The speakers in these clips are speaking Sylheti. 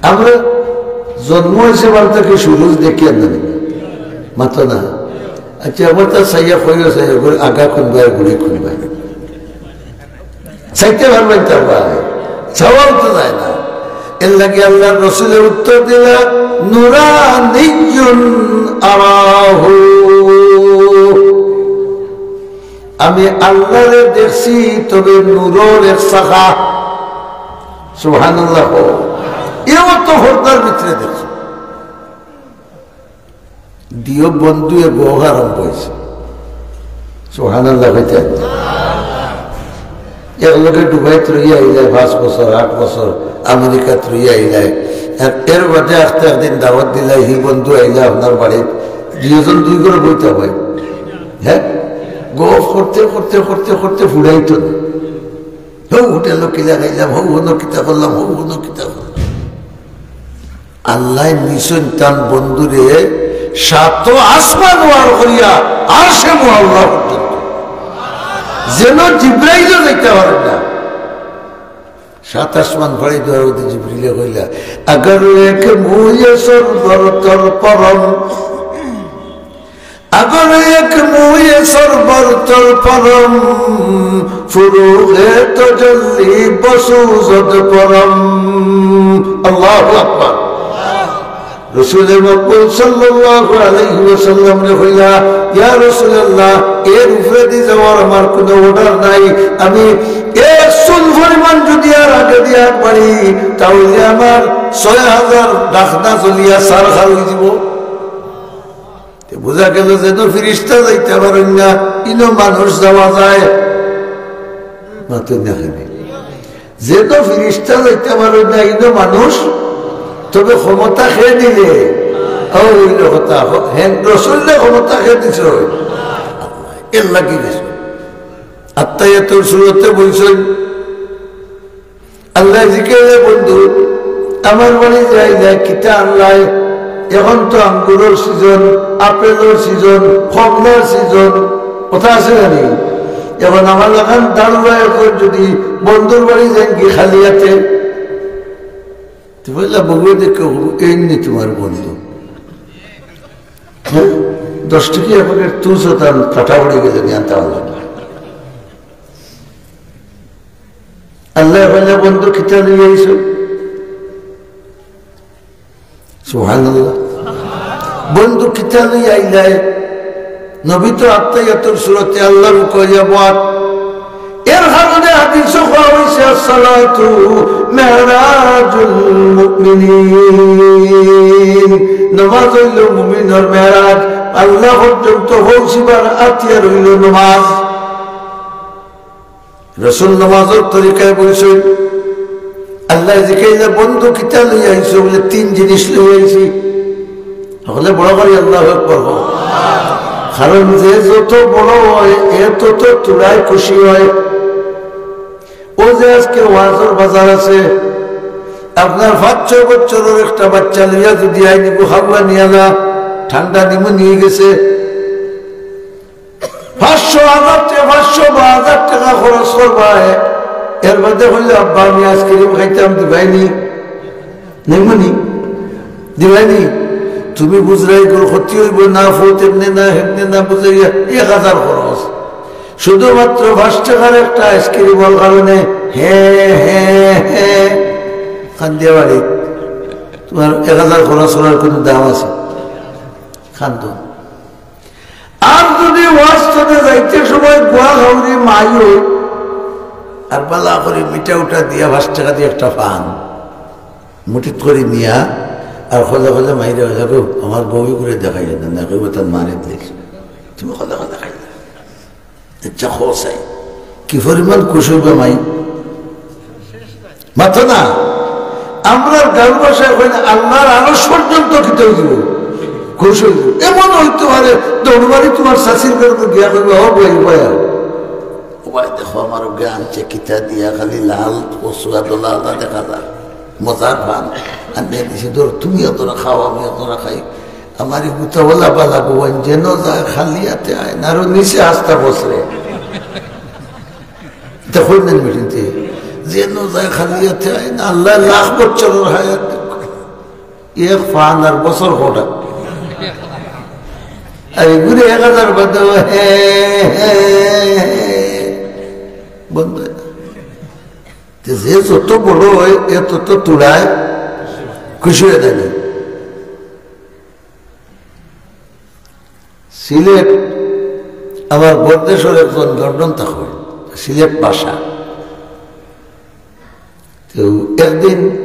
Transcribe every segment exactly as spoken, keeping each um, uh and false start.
আমরা জন্ম অইছে বারো থাকি সুরুজ দেখিয়ার না নি? মাতো না। আচ্ছা, আবার তার চাইয়া কইও, চাইয়া করে আগা কুনবায়, গুড়ি কুনবায়। চাইতে পারবায় তো ভাই, চাওয়াও তো যায় না। এর লাগি আল্লাহর রসুলে উত্তর দিলা, "নুরানিয়্যুন আরাহু।" আমি আল্লাহরে দেখছি, তবে নূরর এক শাখা। সুবহানাল্লাহ। এও তো পর্দার ভিতরে দেখছি। দিও বন্ধু, এ গোহ আরম্ভ অইছে। সুবহানাল্লাহ কইতে। এক লগে দুবাইত রইয়া আইলায় পাঁচ বছর, আট বছর, আমেরিকাত রইয়া আইলায়। আর এর বাদে আস্তে একদিন দাওয়াত দিলায়, হি বন্ধু আইলা আপনার বাড়িত। দুইজন দুই ঘরে বইতা অয়। হ্যাঁ? গফ করতে, করতে, করতে, করতে ফুরাইতো না। হউ হোটেলো কিলা খাইলাম, হউ হনো কিতা করলাম, হউ হনো কিতা করলাম। আল্লায় নিছইন তান বন্ধুরে সাত আসমান ওয়ার করিয়া আরশে মুআল্লা পর্যন্ত। যেন জিব্রাইলও যাইতা পারইন না। সাত আসমান ফাড়ি দেওয়ার মধ্যে জিব্রিলে কইলা, "আগর এক মুয়ে সরবর তর পরম।" আগর এক মুয়ে সরবর তর পরম, ফুরুগে তজল্লি বসুজত পরম। আল্লাহু আকবার। রসুলে মকবুল সাল্লাল্লাহু আলাইহি ওয়াসাল্লামরে কইলা, "ইয়া রাসূলুল্লাহ, এর উপরেদি যাওয়ার আমার কুনু অর্ডার নাই। আমি এক চুল পরিমাণ যুদি আর আগেদি আগ বাড়ি, তাইলে আমার ছয় হাজার ডাকনা জ্বলিয়া ছারখার অইযিবো।" তে বুঝা গেল যেন ফিরিস্তা যাইতা পারইন না, ইনো মানুষ যাওয়া যায়। মাতো না কেনে? যেন ফিরিস্তা যাইতা পারইন না, ইনো মানুষ, তবে ক্ষমতা কে দিলে? ও, অইলো কথা। হ-, হেন রসুলরে ক্ষমতা কে দিছে? এর লাগি গেছে। আত্তাহিয়াতুর সুরতে বলছেন, আল্লায় জিকাইলা, "বন্ধু, আমার বাড়ি যাই যায়, কিতা আনলায়? এখন তো আঙ্গুরর সিজন, আপেলর সিজন, কমলার সিজন, কথা আছে না নি? এখন আমার লাখান দারুয়া এখন যুদি বন্ধুর বাড়ি যাইগি খালি আতে।" তো বললা, "বউয়ে দেখে, এই নি তোমার বন্ধু।" হ্যাঁ? দশ টেকা এখনের তুই সতান ফাটাফাটি গেলে নিয়ে আনতে পারলাম না। আল্লায় কইলা, "বন্ধু, কিতা লইয়া আইছো?" সুবহানাল্লাহ। "বন্ধু, কিতা লইয়া আইলায়?" নবী তো আত্তাহিয়াতুর সুরতে আল্লাহর কইয়া বাদ। এর কারণে হাদিসও কওয়া অইছে, "আসসালাতু মেরাজুল মুমিনিন।" নমাজ অইলো মুমিনর মেরাজ। আল্লাহ পর্যন্ত পৌঁছিবার আতিয়ার অইলো নমাজ। রসুল নামাজর তরিকায় বইছইন। আল্লায় জিকাইলা, "বন্ধু, কিতা লইয়া আইছো?" বলে, "তিন জিনিস লইয়া আইছি।" হকলে বড় করি আল্লাহু আকবার কও। কারণ যে যত বড় অয়, এ তত তুড়ায় খুশি অয়। ও যে আজকে ওয়াজর বাজার আছে, আপনার পাঁচ ছয় বছরর একটা বাচ্চা লইয়া যুদি আই নিবো, খাওয়া নিয়া না, ঠান্ডা নিমো নিয়ে গেছে, পাঁচশো, হাজার টেকা, পাঁচশো বা হাজার টেকা খরচ করবায়, এর বাদে কইলে, "আব্বা, আমি আইসক্রিম খাইতাম, দিবায়নি?" নেমনি? দিবায়নি? তুমি বুঝরায়, গরু ক্ষতি অইবো না, ফুত এমনে না, হেমনে না, বুঝাইয়া এক হাজার খরচ। শুধুমাত্র পাঁচ টেকার একটা আইসক্রিমর কারণে, হে, হে, হে, কান্দিয়া বাড়ি। তোমার এক হাজার খরচ করার কুনু দাম আছে? কান্দো। আর যুদি ওয়াজ থনে যাইতে সময় গুয়া খাউরি মাই অয়, আর বালা করি মিঠা উঠা দিয়া পাঁচ টেকা দিয়া একটা পান মুঠিত করি নিয়া, আর খোঁজা খোঁজা মাইরে হইলা, "গো, আমার বউগুরে দেখাইয়া দেন না, কইবো তার মারে দিস।" তুমি খোঁজা খোঁজা খাইলা। আচ্ছা, খোঁজ আই। কি পরিমাণ খুশ অইবা মাই? মাতো না। আমরার গাঁওর ভাষায় কয় না, আল্লাহর আরশ পর্যন্ত কিতা অইযিবো? খুশ অইযিবো। এমন অইতে পারে, দৌড় মারি তোমার চাচির ঘরো গিয়া কইবো, "ও ভাই, ভাই, ও ভাই, দেখো, আমার ওকে আনছে, কিতা দিয়া, খালি লাল কচুয়া দলা আলা দেখা যায়, মজার পান।" আর নিয়ে দিছে, "ধরো, তুমিও ধরো খাও, আমিও ধরো খাই।" আমার এই গুতাওয়ালা বালা বউয়াইন যেন যায় খালি আতে আয় না, আরো নিচে আস্তা বসরে। এটা কইলেন মিটিংতে, যেন যায় খালি আতে আয় না, আল্লাহ লাখ বছরর হায়াত দেখ। এক ফান আর বছর কটা। আর এগুলো এক হাজার বাদে হে, হে, হে, হে, বন্ধ অয় না। তে যে যত বড় অয়, এ তত তুলায় খুশি অয় না নি? সিলেট, আমার বরদেশর একজন লন্ডন থাকইন, সিলেট ভাষা। তো একদিন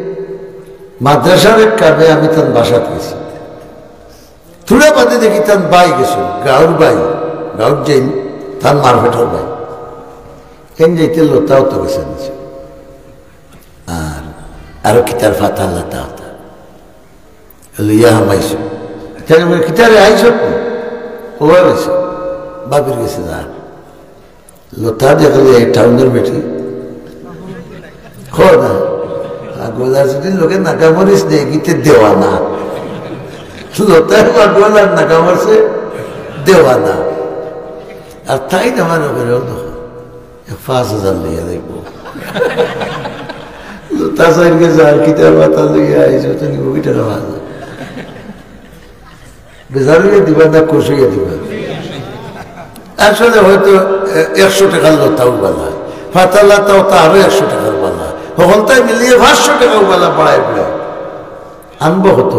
মাদ্রাসার এক কামে আমি তান বাসাত গেছি। থুড়া বাদে দেখি তান ভাই গেছইন, গাউর ভাই, গাউর যেইন, তান মারফেটর ভাই। কেন যাইতে লতা অত গেছে নিচে। আর আরো কিতার ফাতা লাতা অতা। লইয়া হামাইছে। তাইলে বলে, "কিতারে আইছো?" "ও গেছে, বাবির গেছে যার।" লতা দেখলে এই টাউনের বেটি। খো না। আর গোলা যদি লোকে নাকামরিস নেই, কিতে দেওয়া না। লতায় বা গোলার নাকামরছে দেওয়া না। আর তাইন আমার ওপরে দেখো। এক পাঁচ হাজার লইয়া দেখবো। লতা সাইনকে যার কিতার ফাতা লইয়া আইছো, তো নিব কিতার ফাতা? বেজার অইয়া দিবা না, খুশ অইয়া দিবা? আসলে হয়তো, এ, একশো টেকার লতাও বালা, ফাতা লাতাও তো আরো একশো টেকার বালা, হকলতায় মিলিয়ে পাঁচশো টেকাও বালা বাড়াই বাড়াই আনবো কত?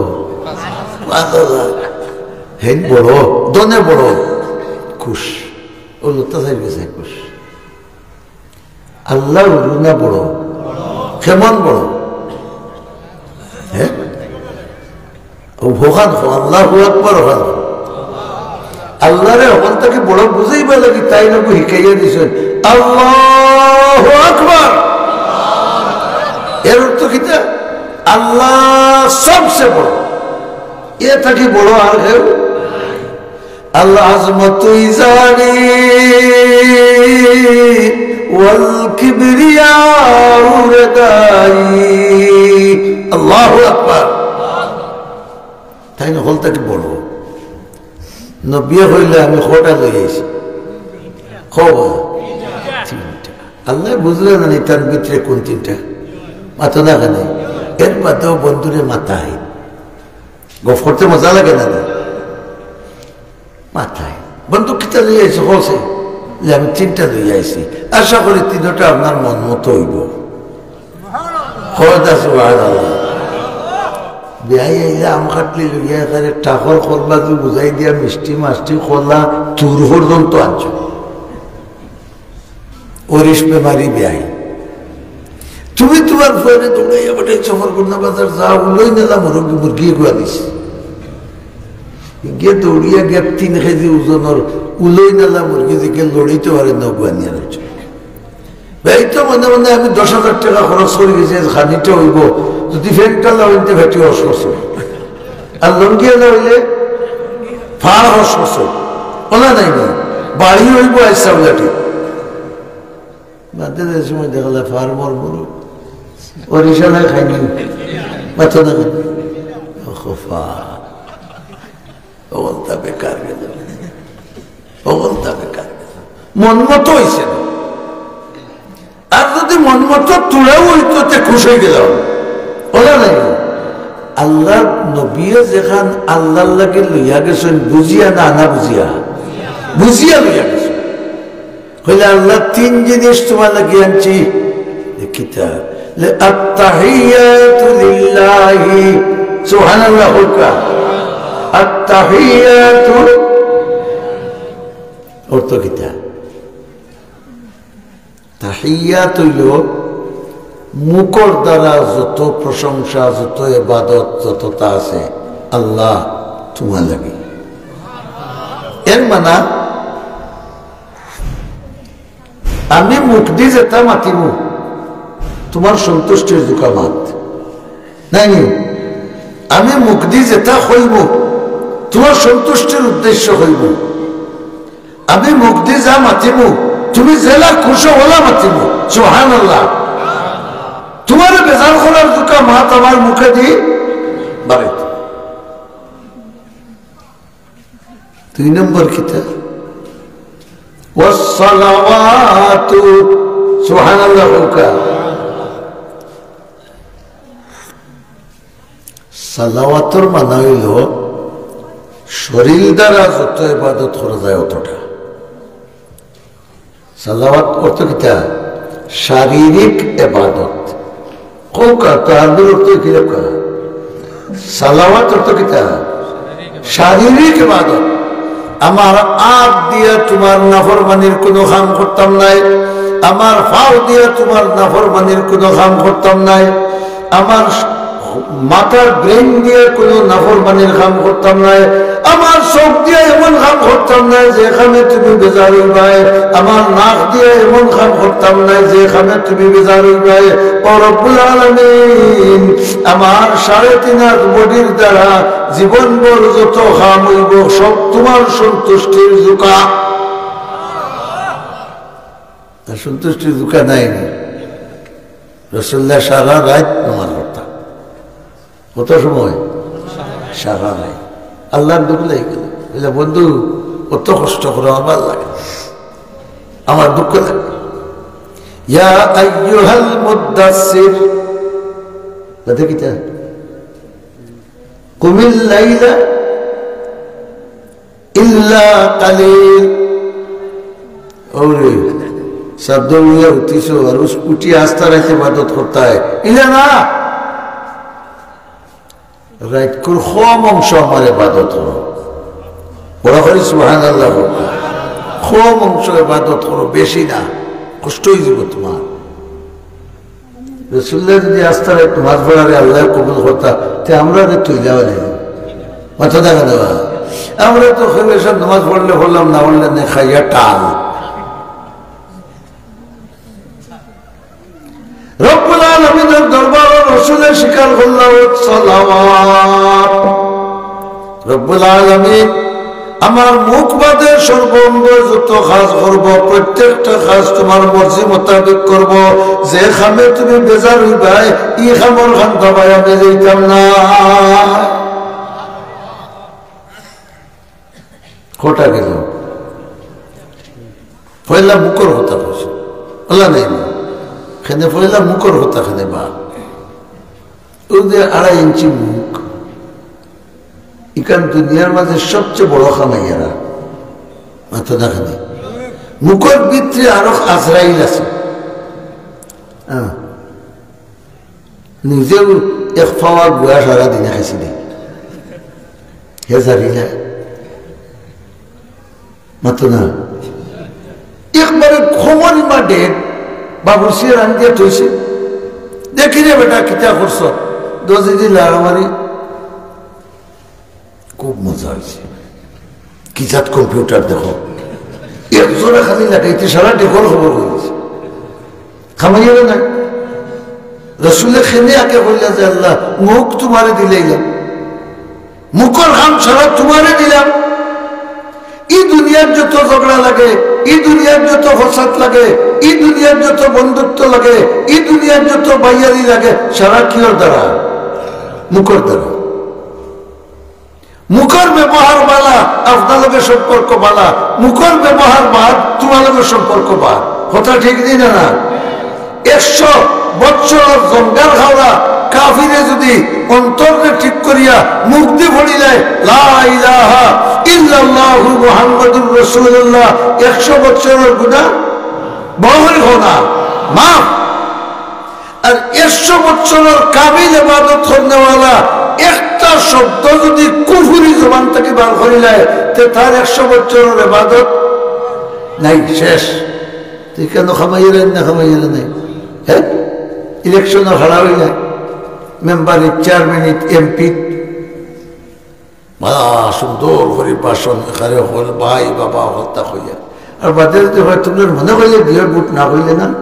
পাঁচ হাজার। হেন বড়, দনে বড়, খুশ। ও লতা সাইনকে চাই খুশ। আল্লাহ অইলো না বড়? কেমন বড়? হ্যাঁ? ও হকান হো, আল্লাহু আকবার হকান হো। আল্লাহরে হকান থাকি বড় বুঝাইবার লাগি তাইন নবী হিকাইয়া দিছইন, "আল্লাহু আকবার।" এর অর্থ কিতা? আল্লাহ সবচেয়ে বড়, এ থাকি বড় আর কেউ আল আজমতু ইজারি ওয়াল কিবরিয়াউ রিদাই। আল্লাহু আকবার। তাইন হকল থাকি বড়। নবিয়ে কইলা, "আমি কয়টা লই আইছি?" কও বা। তিনটা। আল্লায় বুঝলা না নি তান ভিতরে কোন তিনটা? মাতো না কেনে? এর বাদেও বন্ধুরে মাতায়। গফ করতে মজা লাগে না নি? মাতায়। বন্ধু, কিতা লই আইছো? কও চাই। বলে, "আমি তিনটা লই আইছি। আশা করি তিনটা আপনার মন মতো অইবো।" কও দা সুবহানাল্লাহ। বিয়াই আইলা আম কাটলি লইয়া, তারে টাকর করবা, তুই বুঝাই দিয়া মিষ্টি মাষ্টি কলা, তুর পর্যন্ত আনছো। অরিশ বেমারি বিয়াই। তুমি তুমার ফুয়ারে দৌড়াইয়া পাঠাইছো ফরগুনা বাজার, যা উলই নেলা মুরগি, মুরগি এগু আনিছে। গিয়া দৌড়িয়া গিয়া তিন কেজি ওজনর উলই নেলা মুরগি দেখি লড়াইতে পারে না, এগু আনিয়া আনছো। ভাই তো মনে মনে আমি দশ হাজার টেকা খরচ করি গেছি, আইজ খানিটা অইবো, যদি ফেনটা না অইতে ফেটি হস করছে। আর লঙ্গিয়া না অইলে ফাড় হস করছে। ওলা নাই নি, বাড়ি অইবো আইজ চাউলাটি। বাদে যে সময় দেখলা ফার্মর গরু, অরিশ আলায় খাইনি, মাতো না খাইনি। ও খোফা, অবস্থা বেকার গেল, অবস্থা বেকার গেল। মন মতো অইছে না। আর যদি মন মতো তুলাও অইতো, তে খুশ অই গেলাম। ওলা নাই। আল্লাহর নবিয়ে যেখান আল্লাহর লাগি লইয়া গেছইন, বুঝিয়া না, না বুঝিয়া? বুঝিয়া লইয়া গেছইন। কইলা, "আল্লাহ, তিন জিনিস তুমার লাগি আনছি।" কিতা? বলে, "আত্তাহিয়াতু লিল্লাহি।" সুবহানাল্লাহ কউক্কা। আত্তাহিয়াতু অর্থ কিতা? তাহিয়াত অইলো মুখর দ্বারা যত প্রশংসা, যত ইবাদত, যততা আছে, আল্লাহ তুমার লাগি। এর মানা, আমি মুখদি যেতা মাতিমু, তুমার সন্তুষ্টির জুকা মাত। নায় নি? আমি মুখদি যেতা কইমু, তুমার সন্তুষ্টির উদ্দেশ্য কইমু। আমি মুখদি যা মাতিমু, তুমি যেলা খুশ অও ওলা মাতিমু। সুবহানাল্লাহ। তুমারে বেজার করার জুকা মাত আমার মুখেদি বারইতো। দুই নম্বর কিতা? ওয়াসসালাওয়াতু। সুবহানাল্লাহ কউক্কা। সালাওয়াতর মানা অইলো শরীর দ্বারা যত ইবাদত করা যায় অতটা। সালাওয়াত অর্থ কিতা? শারীরিক ইবাদত। কউক্কা, তাহাজ্জুদ অর্থ কিতা? সালাওয়াত অর্থ কিতা? শারীরিক ইবাদত। আমার আত দিয়া তুমার নাফরমানির কুনু কাম করতাম নায়, আমার পাও দিয়া তুমার নাফরমানির কুনু কাম করতাম নায়, আমার মাথার ব্রেইন দিয়া কুনু নাফরমানির কাম করতাম নায়, আমার চউখ দিয়া এমন কাম করতাম নায় যে কামে তুমি বেজার অইবায়, আমার নাক দিয়া এমন কাম করতাম নায় যে কামে তুমি বেজার অইবায়। ও রব্বুল আলামিন, আমার সাড়ে তিন হাত বডির দ্বারা জীবনভর যত কাম অইবো, সব তুমার সন্তুষ্টির জুকা। আর সন্তুষ্টির জুকা নাই নি। রাসূলুল্লাহ সারা রাইত নামাজ পড়তা। কত সময়? সারা রাইত। আল্লাহর দুখ লাগি গেল। বলে, "বন্ধু, অত কষ্ট করো, আমার লাগে, আমার দুঃখ লাগে।" ইয়া আইয়ুহাল মুদ্দাসসির। বাদে কিতা? কুমিল লাইলা ইল্লা কালিল। ওরে, সাদ্দ উইয়া উঠিছো, আর উস-, উঠি আস্তা রাইত ইবাদত করতায়। ইলা না। রাইতকুর কম অংশ আমার ইবাদত করো। বড় করি সুবহানাল্লাহ কও। কম অংশ ইবাদত করো, বেশি না। কষ্ট অইযিবো তুমার। রাসূলুল্লাহ যদি আস্তা রাইত নামাজ পড়ারে আল্লায় কবুল করতা, তে আমরারে তুইলা অইলে। মাথা দেখা দেওয়া। আমরা তো খুব এসব নামাজ পড়লে পড়লাম, না পড়লে নে খাইয়া টাল। রব্বুল আলামিনের দরবারো রাসূলে স্বীকার করলা সালাওয়াত। রব্বুল আলামিন, আমার মুখ বাদে সর্বাঙ্গ যত কাজ করব, প্রত্যেকটা কাজ তুমার মর্জি মোতাবেক করব। যে কামে তুমি বেজার অইবায়, ই কামর কান্দাবায় আমি যাইতাম না। কটা গেল? পয়লা মুখর কথা কইছে। আল্লাহ নাই না। কেনে পয়লা মুখর কথা কেনে বা? ওই যে আড়াই ইঞ্চি মুখ, ইখান দুনিয়ার মাঝে সবচেয়ে বড় কামাইয়ারা। মাথা দেখা নেই। মুখর ভিতরে আরো আজরাইল আছে। হ্যাঁ। নিজেও এক পাওয়া গুয়া সারা দিনে খাইছি দে। হে জানি না। মাতো না। একবারে খবর ইমা ডেড, বাবুর্চিয়ে রান দিয়া থইছে। দেখি রে বেটা, কিতা করছ? দরজি দি লাড়ামারি। খুব মজা অইছে। কি জাত কম্পিউটার দেখো। একজনে খালি লাগাইতে সারা ডেকর খবর অইছে। কামাইয়ারও নাই। রসুলে খেনে আগে কইলা যে, "আল্লাহ, মুখ তুমারে দিলাইলাম, মুখর কাম সারা তুমারে দিলাম। ই দুনিয়ার যত ঝগড়া লাগে, ই দুনিয়ার যত ফসাদ লাগে, ই দুনিয়ার যত বন্ধুত্ব লাগে, ই দুনিয়ার যত বাইয়ারি লাগে, সারা কিওর দ্বারা? মুখর দ্বারা।" মুখর ব্যবহার বালা, আপনার লগে সম্পর্ক বালা, মুখর ব্যবহার বাদ, তুমার লগে সম্পর্ক বাদ। কথা ঠিক নি না, না? একশো বৎসরর জঙ্গার খাওয়া কাফিরে যদি অন্তররে ঠিক করিয়া মুখ দি পড়িলায়, "লা ইলাহা ইল্লাল্লাহু মুহাম্মাদুর রাসূলুল্লাহ", একশো বৎসরর গুনাহ বহন হোনা, মাফ। আর একশো বছরর কামিল ইবাদত করনেওয়ালা একটা শব্দ যদি কুফুরি জবান থাকি বার করিলায়, তে তার একশো বছরর ইবাদত নাই, শেষ। তুই কেন খামাইলে না, খামাইলে নাই? হ্যাঁ, ইলেকশনও খাড়া অইলে মেম্বার, চেয়ারম্যান, এমপি, বালা সুন্দর করি ভাষণ, এখানে হল ভাই বাবা হত্যা কইয়া। আর বাদে যদি হয়, "তুমরার মনে কইলে দিও, ভোট না কইলে না।"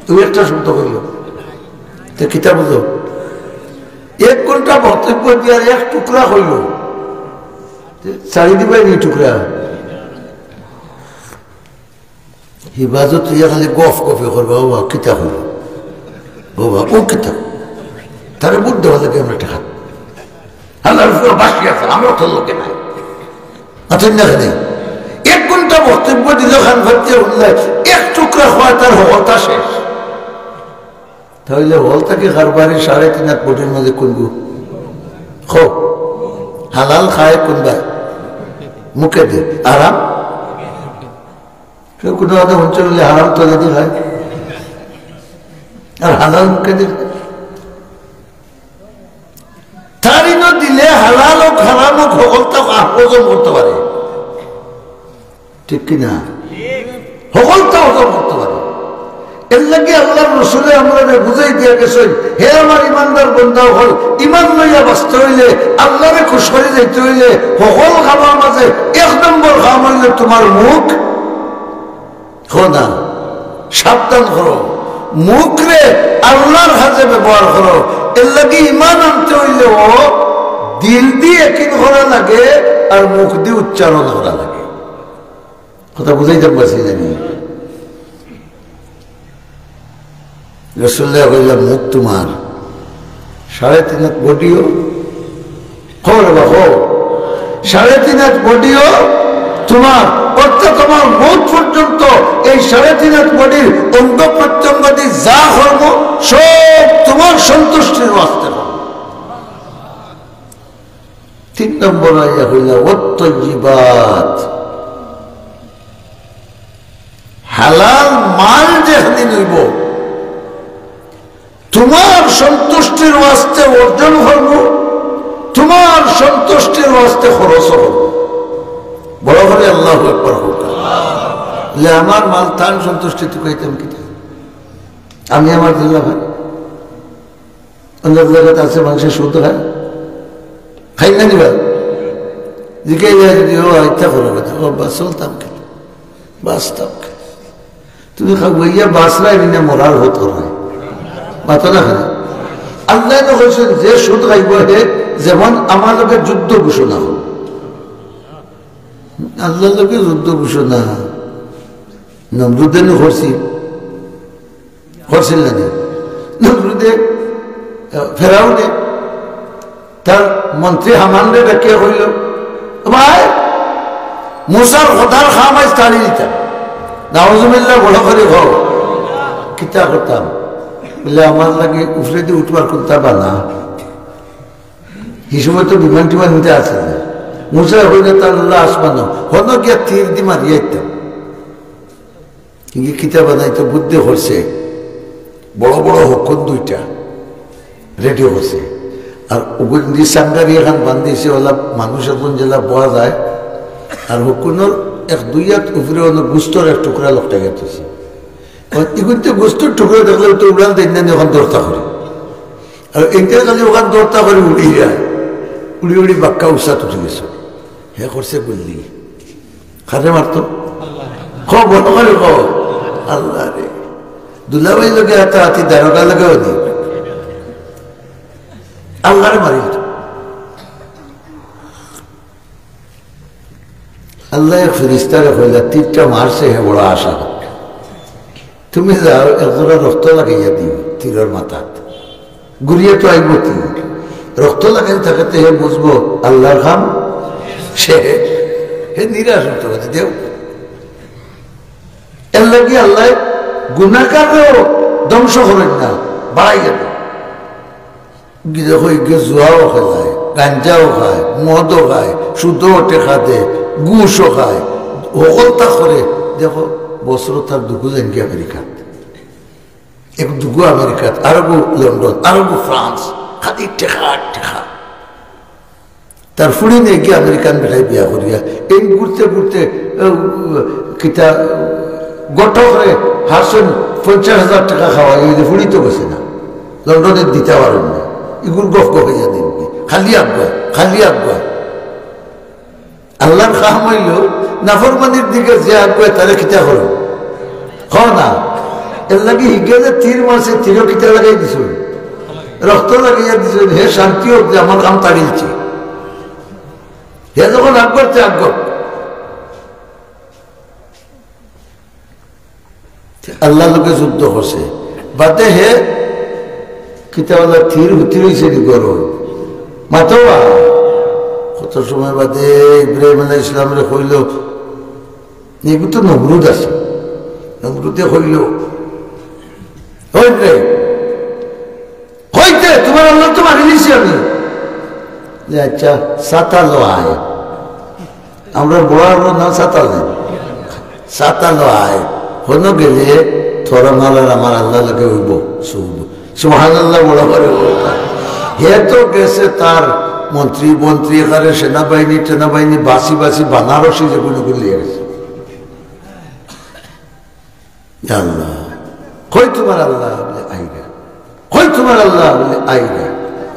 তুই একটা শব্দ কইল, তো কিতা বুঝো? এক ঘন্টা বক্তব্য দিয়ার এক টুকরা কইল, চারি দিবাই নি টুকরা। হিফাজত অইয়া খালি গফ গফি করবা, "ও বাবা, কিতা কইল? ও বাবা, ও কিতা?" তারে ভোট দেওয়া লাগে আমরা টেকা। আল্লাহর উপরে বাসি আছে, আমরা তো লোকে নাই। আছেন না এখানে? এক ঘন্টা বক্তব্য দিল, খান ফাটিয়া উঠলে এক টুকরা খোয়া তার হকলতা শেষ। তাহলে হল থাকি কারবারি সাড়ে তিন হাত কোটির মাঝে কোন গু? খো, হালাল খায় কোনবায়? মুখে দি। হারাম? কেউ কোনো কথা শুনছে বলে হারাম তো যদি খায়, আর হালাল মুখে দি খায়। তার ইনো দিলে হালাল হোক, হারাম হোক, হকলতা হজম করতে পারে। ঠিক কি না? হকলতা হজম করতে পারে। এর লাগি আল্লাহর রসুলে আমরারে বুঝাই দিয়া গেছইন, হে আমার ইমানদার বন্দা অকল, ইমান লইয়া বাঁচতে অইলে, আল্লাহরে খুশ করি যাইতে অইলে, হকল কামর মাঝে এক নম্বর কাম অইলো তুমার মুখ। খো না, সাবধান করো, মুখরে আল্লাহর কাজে ব্যবহার করো। এর লাগি ইমান আনতে অইলেও দিল দি একিন করা লাগে আর মুখ দি উচ্চারণ করা লাগে। কথা বুঝাইতাম পারছি জানি? রসুল্লাহ কইলা, মুখ তুমার সাড়ে তিন হাত বডিও, খবর বা খবর, সাড়ে তিন হাত বডিও তুমার, অর্থাৎ আমার মউত পর্যন্ত এই সাড়ে তিন হাত বডির অঙ্গ প্রত্যঙ্গ দি যা করমু, সব তুমার সন্তুষ্টির ওয়াস্তে করমু। তিন নম্বর আইয়া কইলা, ওয়াত্তাইয়িবাত, হালাল মাল যেখানে নিব, তুমার সন্তুষ্টির ওয়াস্তে অর্জন করমু, তুমার সন্তুষ্টির ওয়াস্তে খরচ করমু। বড় করি আল্লাহু আকবার কউক্কা। বলে, আমার মাল তান সন্তুষ্টি তুকাইতাম কিতা? আমি আমার দিল্লা ভাই। অন্য জাগাত আছে, মানষে সুদ খায়, খাই না নিবা? জিকাইলা যদি, ও, ইতা করো বেটা, ও, বাস, চলতাম কেনে? বাঁচতাম কেনে? তুমি খাওয়াইয়া বাঁচরায় নি না, মরার হত কররায়? মাতো না কেনে? আল্লায় তো কইছইন, যে সুদ খাইব হে, যেমন আমার লগে যুদ্ধ ঘোষণা করো। আল্লাহর লগে যুদ্ধ ঘোষণা। নমরুদে নু করছিল, করছিল না নি? নমরুদে, আহ, ফেরাউনে তার মন্ত্রী হামানরে ডাকিয়া কইল, "ভাই, মুসার কথার খাম আইজ তাড়ি দিতাম।" নাউজুবিল্লাহ, বড় করি কও। কিতা করতাম? বলে, "আমার লাগি উপরেদি উঠবার কুন্তা বানা।" হিসাবে তো বিমান টিমান নিতে আছে না। মুসায় কইল, "তার আল্লাহ আসমানো, হনো গিয়া তীর দি মারিয়া আইতাম।" কিন্তু কিতা বানাইতো বুদ্ধি করছে, বড় বড় হকুন দুইটা রেডি করছে, আর ওগুন দি সাঙ্গারি এখান বান্ধিছে, ওলা মানুষ এখন যেলা বওয়া যায়, আর হকুনর এক দুই হাত উপরে অনো গুস্তর এক টুকরা লটকাইয়া থইছে। এখন ইগুনতে গুস্তর টুকরা দেখলে তো উড়াল দেন না, এখন দরতা করে, আর এনকে খালি ওখান দরতা করে উড়ি যায়, উড়ি উড়ি বাক্কা উসাত উঠি গেছে। হে করছে গুল্লি। কারে মারতো? কও, বড় করি কও। আল্লাহ রে। দুলাভাই লগে হাতাহাতি, দারোগা লগেও দি। আল্লাহরে মারিল তো। আল্লায় এক ফিরিস্তারে কইলা, "তীরটা মারছে, হে বড় আশা। তুমি যাও, এক জোড়া রক্ত লাগাইয়া দিও তীরর মাথাত।" ঘুরিয়া তো আইব তীর। রক্ত লাগাইল থাকতে হে বুঝবো আল্লাহর কাম শেষ। হে নিরাশ হইতে পারে, দেও। এর লাগি আল্লায় গুনাহগাররেও ধ্বংস করেন না, বাড়াইয়া দেন। গিয়ে দেখো, ইগে জুয়াও খেলায়, গাঞ্জাও খায়, মদও খায়, সুদও টেকা দেয়, ঘুষও খায়, হকলতা করে। দেখো, বছরো তার দুগু যাইন গিয়া আমেরিকাত, এক দুগু আমেরিকাত, আরগু লন্ডন, আরগু ফ্রান্স, খালি টেকা আর টেকা। তার ফুড়িনে গিয়া আমেরিকান বেটায় বিয়া করিয়া, এই ঘুরতে ঘুরতে, আহ, কিতা, ঘটকরে হারছইন পঞ্চাশ হাজার টেকা খাওয়াই, ওই যে ফুড়ি তো গেছে না, লন্ডনে দিতা পারইন না। ইগুর গফ গফাইয়া দিন, খালি আগুয়ায়, খালি আগুয়ায়। আল্লাহর কাম অইলো, নাফরমানির দিকে যে আগুয়ায় তারে কিতা করো? কও না। এর লাগি হিগে যে তীর মারছে, তীরও কিতা লাগাই দিছইন? রক্ত লাগাইয়া দিছইন, হে শান্তি হোক যে আমার কাম তাড়িলছে। হে যখন আগুয়ার, তে আগুয়ার। আল্লাহর লগে যুদ্ধ করছে। বাদে হে কিতা বলে, তীর হুতি রইছে নি গরম। মাতো বা। কত সময় বাদে ইব্রাহিম আলাইহিস সালামরে কইল, এগু তো নমরুদ আছে। নমরুদে কইল, "ও ইব্রাহিম, কইতে তুমার আল্লাহ তো মারি নিছি আমি।" যে, "আচ্ছা, ছাতা লো আয়।" আমরা বড় বড় না ছাতা নেই, ছাতা লো আয়। হনো গেলে তোর আমার আর আমার আল্লাহ লগে হইব। সুবহানাল্লাহ, বড় করে বলতা। হে তো গেছে তার মন্ত্রী, মন্ত্রী এখানে সেনাবাহিনী, সেনাবাহিনী, বাসি বাসি বানারসি যে কোনো গুলি গেছে। ইয়া আল্লাহ, কই তোমার আল্লাহ? বলে, "আইরা।" কই তোমার আল্লাহ? বলে, "আইরা।"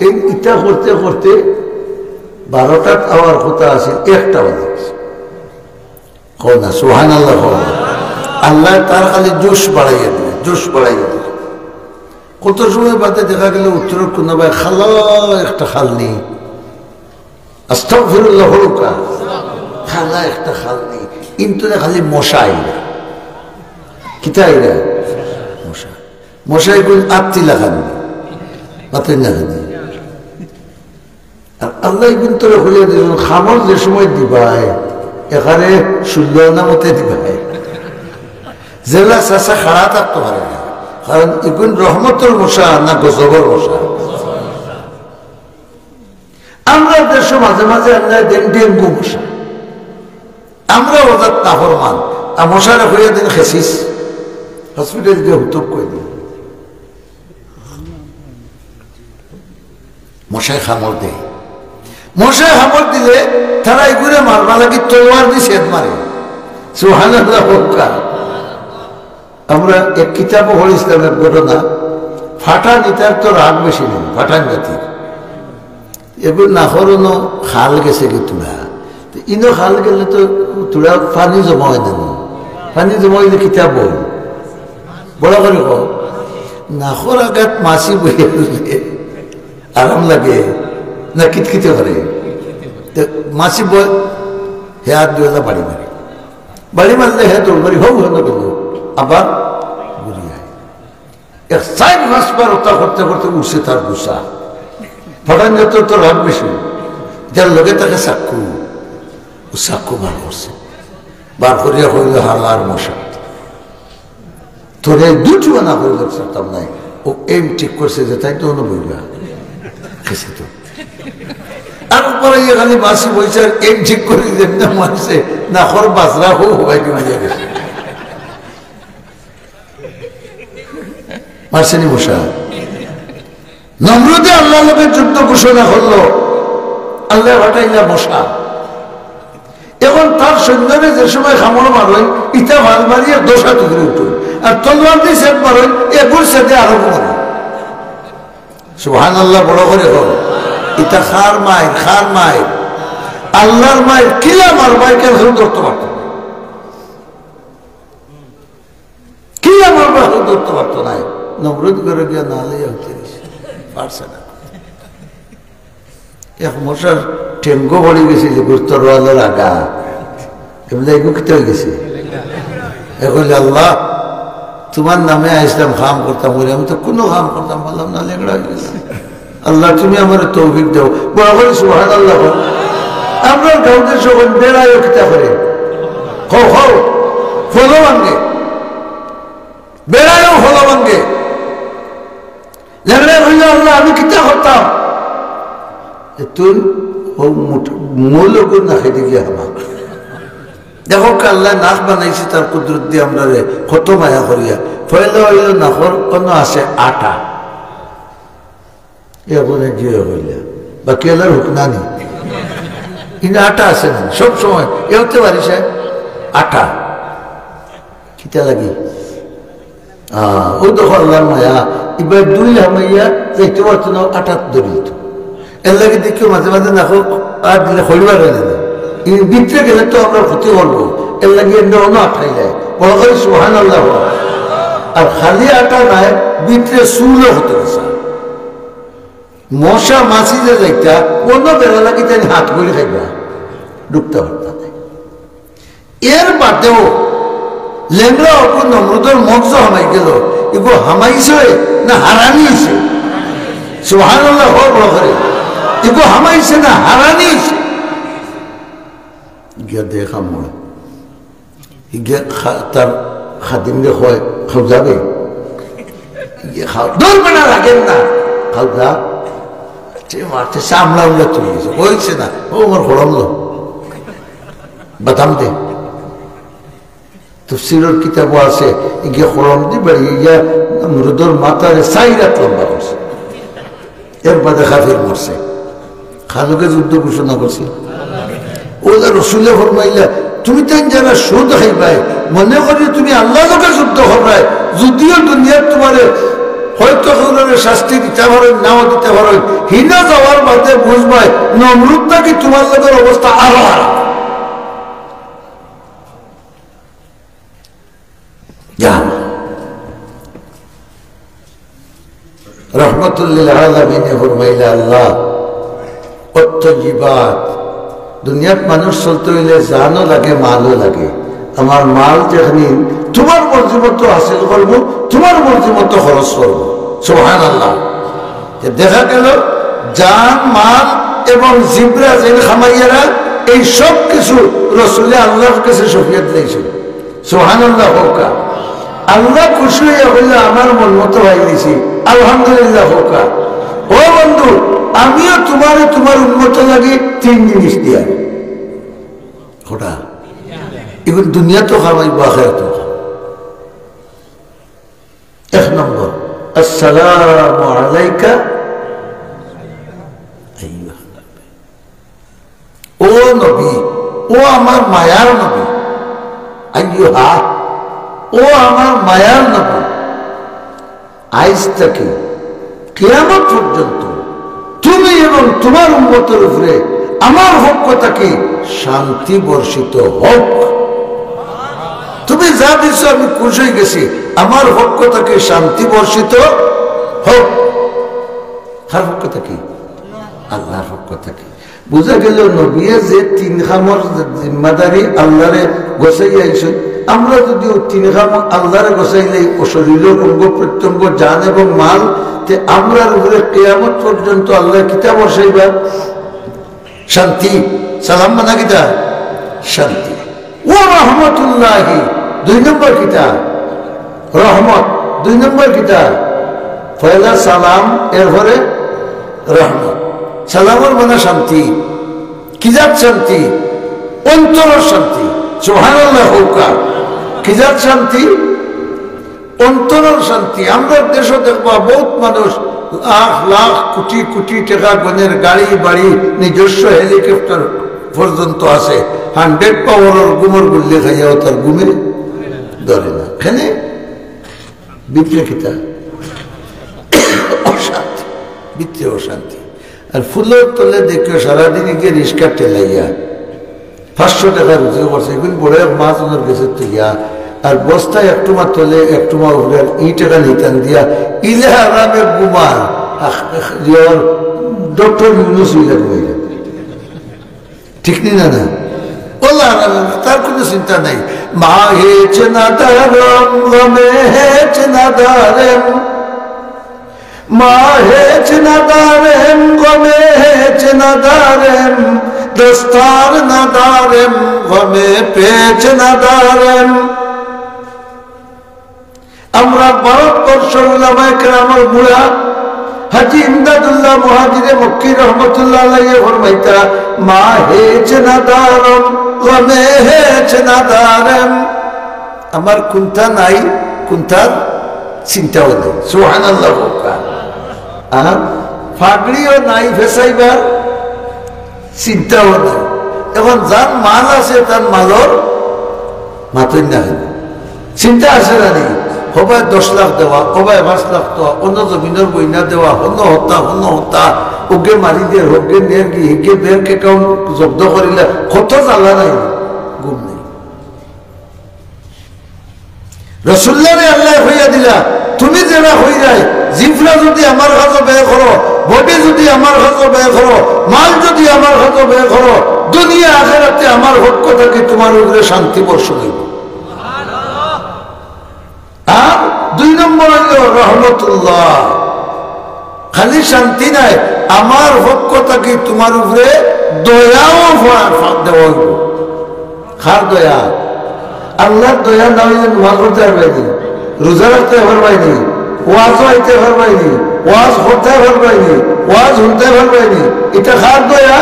এই ইটা করতে করতে বারোটাত আওয়ার কথা আছিল, একটা বাজে গেছে। কও না, সুবহানাল্লাহ কও না। আল্লাহ তার খালি জোশ বাড়াইয়া দিলে, জোশ বাড়াইয়া দিলে। কত সময় বাদে দেখা গেল উত্তর কোনাবায় খালা একটা খাল নেই, আস্তাগফিরুল্লাহ হলকা, খালা একটা খাল নেই, কিন্তু না খালি মশা আইরা। কিতা আইরা? মশা। মশা এগুন আত্তি লাগান, মাথায় লাগান। আর আল্লাহ এগুন তোরে হইয়া দিলেন, খামর যে সময় দিবায়, এখানে সুন্দর না মতে দিবায়। জেলা চাচা খাড়া থাকতে পারে না, কারণ এগুন রহমতর মশা না গজবর মশা। আমরা দেশে মাঝে মাঝে আল্লাহ দেন ডেঙ্গু মশা, আমরা ওজাত নাফরমান, আর মশারে হইয়া দিন খেসিস, হসপিটাল গিয়ে হুতুক করে দিন। মশায় কামড় দেয়, মশায় কামড় দিলে তারা এগুলো মারবা লাগি তলোয়ার দিয়ে ছেদ মারে। সুবহানাল্লাহ বলুক্কা। আমরা এক কিতাবও পড়ছিলাম এক ঘটনা, ফাটান ইতার তো রাগ বেশি নেই, ফাটান জাতির। এগুলো না করোনো খাল গেছে কি তুলা, তো ইনো খাল গেলে তো তুলা পানি জমা হয় না, পানি জমা হইলে কিতাব বই বড় করে কও, নাকর আগাত মাছি বইয়া রইলে আরাম লাগে না কিতকিতে করে? তো মাছি বয়, হে হাত দুয়েলা বাড়ি মারে, বাড়ি মারলে হে দৌড় মারি, হউ হন গেল, আবার ঘুরি আয়। এক চার পাঁচবার ওটা করতে করতে উঠছে তার গুসা। ফাটান জাতর তো রাগ বেশি, যার লগে থাকে চাক্কু, ও চাক্কু বার করছে, বার করিয়া কইল, "হালার মশা।" তোরে দুটো না হইল ছাড়তাম নাই। ও এম ঠিক করছে যে তাই তো অন্য বইবা। খাইছে তো। আর উপরে ইয়ে খালি বাসি বইছে আর এম ঠিক করে যেমনি মারছে, নাকর বাজরা হো হবাই দিয়ে মারিয়া গেছে। মারছে নি মশা? নমরুদে আল্লাহর লগে যুদ্ধ ঘোষণা করলো, আল্লাহ পাঠাইলা মশা। এখন তার সৈন্যরে যে সময় কামড় মারইন, ইটা ভাল মারিয়া দশা টুকরে উঠইন, আর তলোয়ার দিয়ে ছেদ মারইন, এগুর ছেদে আরো মারইন। সুবহানাল্লাহ, বড় করে কও। ইটা কার মাইর, কার মাইর? আল্লাহর মাইর। কিলা মারবায়, কেউ ধরতে পারতো না। কি আমার বাহু ধরতে পারতো নাই? নমরুদ ঘরে গিয়া না লইয়া হতে গেছে, পারছে না। এক মশার ঠেঙ্গো পড়ি গেছে যে গুস্তর ওয়ালের আগা, এমনি এগু কিতা হয়ে গেছে? এ কইলে, "আল্লাহ, তোমার নামে আইসলাম, কাম করতাম বলে, আমি তো কোনো কাম করতাম পারলাম না, লেংড়া হয়ে গেলাম।" আল্লাহ, তুমি আমারে তৌফিক দাও। বড় করে সুবহানাল্লাহ বল। আমরার গাঁওতে যখন বেড়াইও কিতা করে? হো, হো, ফলো ভাঙ্গে। বেড়াইও ফলো ভাঙ্গে। লেংড়ায় কইল, "আল্লাহ, আমি কিতা করতাম?" এ তুই ও মুঠ-, মূল ওগুন না খেতে গিয়া হবা। দেখো, আল্লাহ নাক বানাইছে তার কুদরত দিয়ে আমরারে কত মায়া করিয়া। পয়লা হইল নাকর কোনো আছে আটা। এ বলে জিও হইলে, বাকি আল্লাহর হুকনা নেই। কিন্তু আটা আছে না, সব সময় এ হতে পারি সে আটা। কিতা লাগি? আহ, ও দেখো আল্লাহর মায়া, এবার দুই হামাইয়া যাইতে পারতো না, আটাত ধরিত। এর লাগি দেখিও মাঝে মাঝে না হোক, আর দিলে খড়িবার হয়ে যাবে। এই ভিতরে গেলে তো আমরা ক্ষতি করবো, এর লাগি এমনি অন্য আটাই যায়। বড় করে সুবহানাল্লাহ বলো। আর খালি আটা নাই, ভিতরে চুলও হতে গেছে। মশা মাছি যে যাইতা, অন্য বেড়া লাগি তাই হাত গুলি খাইবা, ঢুকতে পারতা না। এর বাদেও লেংড়া অপু নমরুদর মগজ হামাই গেল, এগু হামাইছে না হারানি হইছে? সুবহানাল্লাহ, হোক বড় করে। এগু হামাইছে না হারানি হইছে? গিয়া দেখা মনে। ইগে খা-, তার খাদিমরে কয়, "খাও যাবে?" ইগে খাও, "দূর বেটা, লাগেন না, খাও যা।" সে মারতে সে আমলা উল্লা তুলে গেছে, কইছে না, ও আমার খড়ম লো, বাদাম দে। তফসিরর কিতাবও আছে, ইগে খড়ম দি বাড়ি গিয়া নমরুদর মাথারে চাইর আত লম্বা করছে। এর বাদে কাফির মরছে। কার লগে যুদ্ধ ঘোষণা করছে? অউ যে রসুলে ফরমাইলা, তুমি তাইন যারা সুদ খাইবায়, মনে করি তুমি আল্লাহর লগে যুদ্ধ করবায়, যদিও দুনিয়াত তোমারে হয়তো কেউরে শাস্তি দিতা পারইন, নাও দিতা পারইন, হিনো যাওয়ার বাদে বুঝবায় নমরুদ থাকি তোমার লগর অবস্থা আরো খারাপ। জান। রহমতুল্লিল আলামিনে ফরমাইলা, আল্লাহ, অত্তয়িবাত, দুনিয়াত মানুষ চলতে অইলে জানও লাগে, মালও লাগে। আমার মাল যেখানে তোমার মর্জি মতো হাসিল করবো, তোমার মর্জি মতো খরচ করবো। সুবহানাল্লাহ। তে দেখা গেল, জান, মাল এবং জিব্রা যেন খামাইয়ারা, এই সব কিছু রসুলে আল্লাহর কাছে সফিয়া দিলাইছিল। সুবহানাল্লাহ কউক্কা। আল্লাহ খুশি অইয়া কইলা, আমার মন মতো পাইলিছি, আলহামদুলিল্লাহ কউক্কা। ও বন্ধু, আমিও তোমারে তোমার উম্মত লাগি তিন জিনিস দিয়ার। কটা? ইগুন দুনিয়াত খামাইবা, আখেরাত খামাইবা। এক নম্বর, আসসালামু আলাইকা আইয়ুহান নবী। ও নবী, ও আমার মায়ার নবী, আইয়ুহা, ও আমার মায়ার নবী, আইজ থাকি কিয়ামত পর্যন্ত তুমি এবং তোমার উম্মতর উপরে আমার পক্ষ থাকি শান্তি বর্ষিত হোক। তুমি যা দিছো আমি খুশ অই গেছি, আমার পক্ষ থাকি শান্তি বর্ষিত হোক। কার পক্ষ থাকি? আল্লাহর পক্ষ থাকি। বুঝা গেল, নবিয়ে যে তিন কামর জিম্মাদারি আল্লাহরে গছাই আইছইন, আমরা যদি অউ তিন কাম আল্লাহরে গছাইলে অউ শরীরর অঙ্গ প্রত্যঙ্গ, জান এবং মাল, তে আমরার উপরে কিয়ামত পর্যন্ত আল্লাহ কিতা বর্ষাইবা? শান্তি। সালাম মানা কিতা? শান্তি। ও রহমতুল্লাহি, দুই নম্বর কিতা? রহমত। দুই নম্বর কিতা? পয়লা সালাম, এরপরে রহমত। সালামর মানে শান্তি। কি জাত শান্তি? অন্তরর শান্তি। সুবহানাল্লাহ কউক্কা। কি জাত শান্তি? অন্তরর শান্তি। আমরার দেশো দেখবা, বউত মানুষ লাখ লাখ, কোটি কোটি টেকা গনের, গাড়ি বাড়ি, নিজস্ব হেলিকপ্টার পর্যন্ত আছে। হান্ড্রেড পাওয়ারর ঘুমর গুল্লি খাইয়াও তার ঘুমে ধরে না। কেনে? ভিতরে কিতা? অশান্তি। ভিতরে অশান্তি। আর ফুলর তলে দেখিও সারাদিন গিয়া রিস্কা ঠেলাইয়া পাঁচশো টেকা রুজি করছে, ইগুন বড় এক মাছ ওনার গেছে তুইয়া, আর বস্তা এক টুমা তলে এক টুমা উপরে, আর ই টেকা নিতান দিয়া ইলা আরামে ঘুমার। আহ, আহ, ইয়ার ডক্টর ইউনুস ইলা ঘুমাইলা। ঠিক নি না, না? ওলা আরামে, তার কোনো চিন্তা নাই। ما هیچ ندارم، غم هیچ ندارم. ما هیچ ندارم، غم هیچ ندارم، دستار ندارم، غم پیچ ندارم. আমরা ভারতবর্ষর উলামায়ে কেরামর মুড়া হাজী ইমদাদুল্লাহ মুহাজিরে মক্কি রহমতুল্লাহ আলাইহি ফরমাইতা, ما هیچ ندارم، غم هیچ ندارم. আমার কুন্তা নাই, কুন্তার চিন্তাও নাই। সুবহানাল্লাহ কউক্কা। আর পাগড়িও নাই ফেসাইবার চিন্তাও নাই। এখন যার মাল আছে, তার মালর মাতইন না কেনে? চিন্তা আছে না নি? হবায় দশ লাখ দেওয়া, হবায় পাঁচ লাখ দেওয়া, অন্য জমিনর বইনা দেওয়া, হন্য হত্যা, হন্য হত্যা, ওগে মারি দের, হগে দের কি, হিগে ব্যাংক অ্যাকাউন্ট জব্দ করিলা, কত জ্বালা নাই, ঘুম নাই। রসুল্লারে আল্লায় কইয়া দিলা, তুমি যেরা কইরায়, জিফরা যদি আমার কাজো ব্যয় করো, বডি যদি আমার কাজো ব্যয় করো, মাল যদি আমার কাজো ব্যয় করো, দুনিয়া আখেরাতে আমার পক্ষ থাকি তোমার উপরে শান্তি বর্ষণ অইবো। আর দুই নম্বর অইলো রহমতুল্লাহ। খালি শান্তি নায়, আমার পক্ষ থাকি তোমার উপরে দয়াও ফা-, ফা-, দেওয়া অইবো। কার দয়া? আল্লাহর দয়া না অইলে নমাজ পড়তে পারবায়নি, রোজা রাখতে পারবায়নি, ওয়াজো আইতে পারবায়নি, ওয়াজ করতে পারবায়নি, ওয়াজ শুনতে পারবায়নি। ইটা কার দয়া?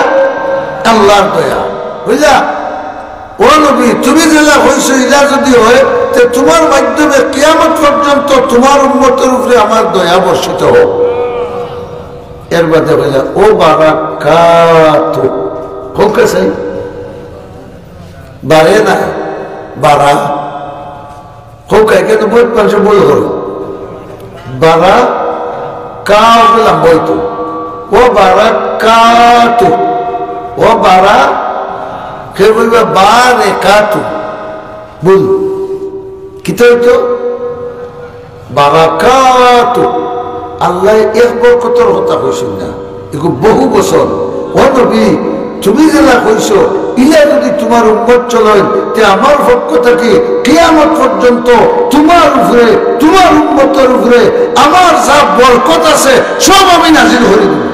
আল্লার দয়া। বুঝলা? ও নবী, তুমি যেলা কইছো, ইলা যদি অয়, তে তুমার মাধ্যমে কিয়ামত পর্যন্ত তুমার উম্মতর উপরে আমার দয়া বর্ষিত হোক। এর বাদে কইলা, ও বারাকাতু। হোক আছে? বারে না, বারা। হোক, এখানে বহুত মানুষে ভুল করে। বারা কা বললাম বইতো। ও বারা কাতু। ও বারা, কেউ কইবা বারে কাতু। ভুল। কিতা অইতো? বারাকাতু। আল্লায় এক বরকতর কথা কইছইন না, এগু বহু বছর। ও নবী, তুমি যেলা কইছো, ইলা যদি তুমার উম্মত চলইন, তে আমার পক্ষ থাকি কিয়ামত পর্যন্ত তুমার উপরে, তুমার উম্মতর উপরে আমার যা বরকত আছে, সব আমি নাজিল করি দিমু।